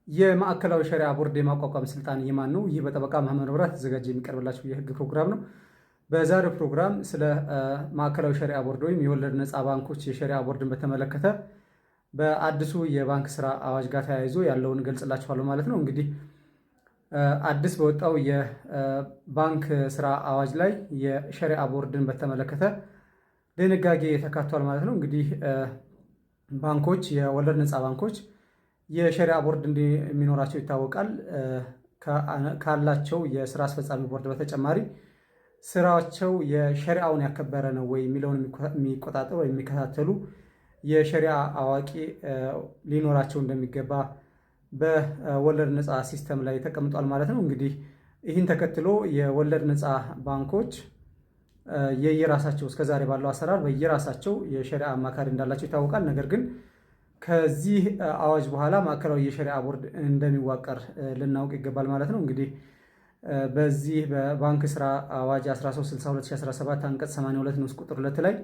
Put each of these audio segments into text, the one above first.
የማዕከላዊ ሸሪዓ ቦርድ የማቋቋም ስልጣን የማን ነው? ይህ በጠበቃ መሐመድ መብራት ተዘጋጀ የሚቀርብላችሁ የህግ ፕሮግራም ነው። በዛሬው ፕሮግራም ስለ ማዕከላዊ ሸሪዓ ቦርድ ወይም የወለድ ነፃ ባንኮች የሸሪዓ ቦርድን በተመለከተ በአዲሱ የባንክ ስራ አዋጅ ጋር ተያይዞ ያለውን ገልጽላችኋለሁ ማለት ነው። እንግዲህ አዲስ በወጣው የባንክ ስራ አዋጅ ላይ የሸሪዓ ቦርድን በተመለከተ ድንጋጌ ተካቷል ማለት ነው። እንግዲህ ባንኮች፣ የወለድ ነፃ ባንኮች የሸሪዓ ቦርድ እንደሚኖራቸው ይታወቃል። ካላቸው የስራ አስፈጻሚ ቦርድ በተጨማሪ ስራቸው የሸሪዓውን ያከበረ ነው ወይ የሚለውን የሚቆጣጠሩ ወይ የሚከታተሉ የሸሪዓ አዋቂ ሊኖራቸው እንደሚገባ በወለድ ነፃ system ላይ ተቀምጧል ማለት ነው። እንግዲህ ይህን ተከትሎ የወለድ ነፃ ባንኮች የየራሳቸው፣ እስከዛሬ ባለው አሰራር በየራሳቸው የሸሪዓ አማካሪ እንዳላቸው ይታወቃል። ነገር ግን ከዚህ አዋጅ በኋላ ማዕከላዊ የሸሪዓ ቦርድ እንደሚዋቀር ልናውቅ ይገባል ማለት ነው። እንግዲህ በዚህ በባንክ ስራ አዋጅ 1362/2017 አንቀጽ 82 ንዑስ ቁጥር 2 ላይ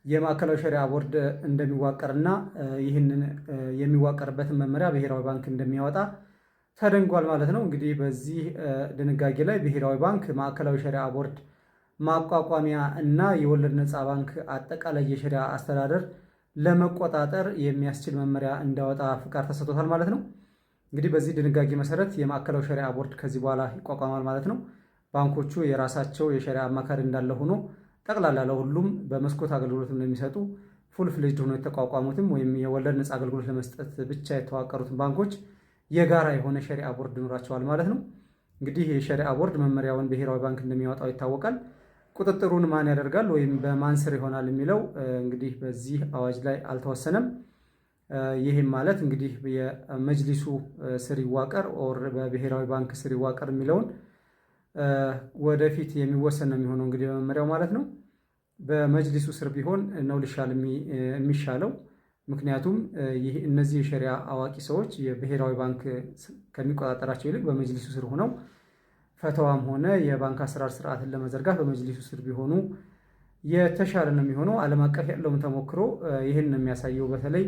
የማዕከላዊ ሸሪዓ ቦርድ እንደሚዋቀርና ይህንን የሚዋቀርበትን መመሪያ ብሔራዊ ባንክ እንደሚያወጣ ተደንግጓል ማለት ነው። እንግዲህ በዚህ ድንጋጌ ላይ ብሔራዊ ባንክ ማዕከላዊ ሸሪዓ ቦርድ ማቋቋሚያ እና የወለድ ነፃ ባንክ አጠቃላይ የሸሪዓ አስተዳደር ለመቆጣጠር የሚያስችል መመሪያ እንዲያወጣ ፍቃድ ተሰጥቶታል ማለት ነው። እንግዲህ በዚህ ድንጋጌ መሰረት የማዕከላዊ ሸሪዓ ቦርድ ከዚህ በኋላ ይቋቋማል ማለት ነው። ባንኮቹ የራሳቸው የሸሪዓ አማካሪ እንዳለ ሆኖ ጠቅላላ ለሁሉም በመስኮት አገልግሎት እንደሚሰጡ full fledged ሆኖ የተቋቋሙትም ወይም የወለድ ነፃ አገልግሎት ለመስጠት ብቻ የተዋቀሩትን ባንኮች የጋራ የሆነ ሸሪዓ ቦርድ ይኖራቸዋል ማለት ነው። እንግዲህ የሸሪዓ ቦርድ መመሪያውን ብሔራዊ ባንክ እንደሚያወጣው ይታወቃል። ቁጥጥሩን ማን ያደርጋል ወይም በማን ስር ይሆናል የሚለው እንግዲህ በዚህ አዋጅ ላይ አልተወሰነም። ይህም ማለት እንግዲህ የመጅሊሱ ስር ይዋቀር or በብሔራዊ ባንክ ስር ይዋቀር የሚለውን ወደፊት የሚወሰን ነው የሚሆነው እንግዲህ በመመሪያው ማለት ነው። በመጅሊሱ ስር ቢሆን ነው ሊሻል የሚሻለው። ምክንያቱም እነዚህ የሸሪያ አዋቂ ሰዎች የብሔራዊ ባንክ ከሚቆጣጠራቸው ይልቅ በመጅሊሱ ስር ሆነው ፈተዋም ሆነ የባንክ አሰራር ስርዓትን ለመዘርጋት በመጅሊሱ ስር ቢሆኑ የተሻለ ነው የሚሆነው። ዓለም አቀፍ ያለውን ተሞክሮ ይህን ነው የሚያሳየው። በተለይ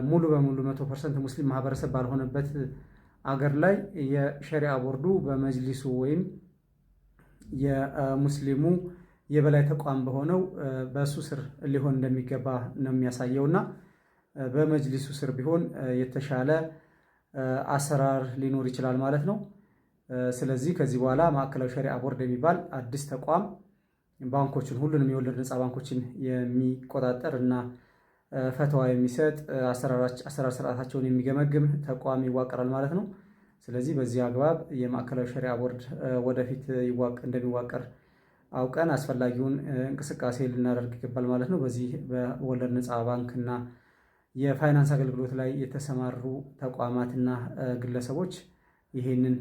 ሙሉ በሙሉ 100% ሙስሊም ማህበረሰብ ባልሆነበት አገር ላይ የሸሪዓ ቦርዱ በመጅሊሱ ወይም የሙስሊሙ የበላይ ተቋም በሆነው በእሱ ስር ሊሆን እንደሚገባ ነው የሚያሳየው እና በመጅሊሱ ስር ቢሆን የተሻለ አሰራር ሊኖር ይችላል ማለት ነው። ስለዚህ ከዚህ በኋላ ማዕከላዊ ሸሪዓ ቦርድ የሚባል አዲስ ተቋም ባንኮችን፣ ሁሉንም የወለድ ነፃ ባንኮችን የሚቆጣጠር እና ፈተዋ የሚሰጥ፣ አሰራር ስርዓታቸውን የሚገመግም ተቋም ይዋቀራል ማለት ነው። ስለዚህ በዚህ አግባብ የማዕከላዊ ሸሪዓ ቦርድ ወደፊት እንደሚዋቀር አውቀን አስፈላጊውን እንቅስቃሴ ልናደርግ ይገባል ማለት ነው። በዚህ በወለድ ነፃ ባንክ እና የፋይናንስ አገልግሎት ላይ የተሰማሩ ተቋማትና ግለሰቦች ይህንን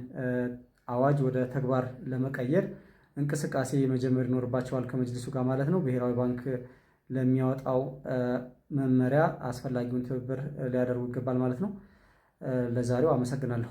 አዋጅ ወደ ተግባር ለመቀየር እንቅስቃሴ መጀመር ይኖርባቸዋል ከመጅሊሱ ጋር ማለት ነው። ብሔራዊ ባንክ ለሚያወጣው መመሪያ አስፈላጊውን ትብብር ሊያደርጉ ይገባል ማለት ነው። ለዛሬው አመሰግናለሁ።